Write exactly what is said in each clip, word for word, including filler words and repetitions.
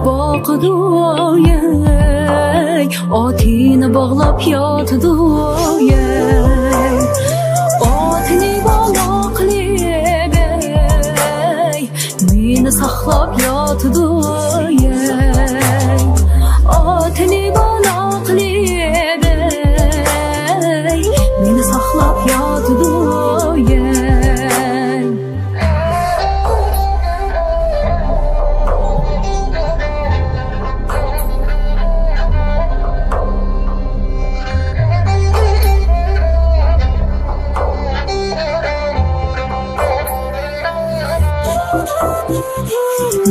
باقىدۇ، يەي، ئاتىنى باغلاپ ياتىدۇ، يەي. ئاتىنى باغلاپ قېلىپ، يەي، مېنى ساقلاپ ياتىدۇ، يەي. ئاتىنى باغلاپ قېلىپ، يەي، مېنى ساقلاپ ياتىدۇ، يەي.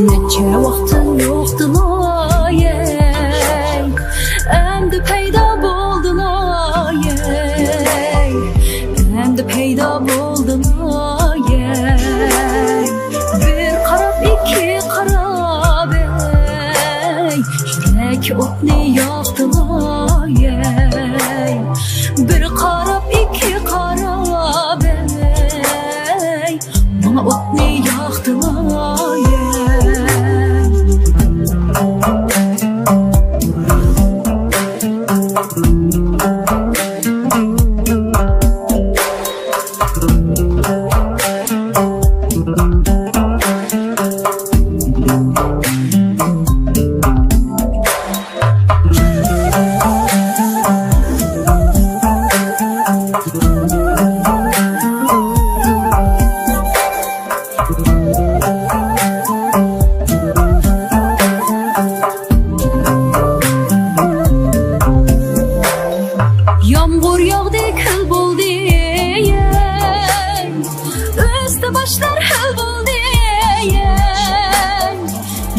نەچچە ۋاقىتتىن يوقتىلا، يەي، ئەمدى پەيدا بولدىلا، يەي، ئەمدى پەيدا بولدىلا، يەي. بىر قاراپ، ئىككى قاراپ، يەي، يۈرەك ئوتنى ياقتىلا، يەي. بىر قاراپ، ئىككى قاراپ، يەي، ماڭا ئوتنى ياقتىلا، يەي. يامغۇر ياغدى، كۆل بولدى، يەي. ئۆستى باشلار ھۆل بولدى، يەي.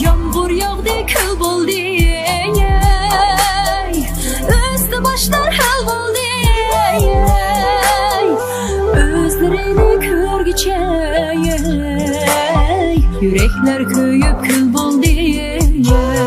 يامغۇر ياغدى، كۆل بولدى، يەي. ئۆستى باشلار ھۆل بولدى، يەي. ئۆزلىرىنى كۆرگۈچە، يەي، يۈرەكلەر كۆيۈپ كۈل بولدى، يەي.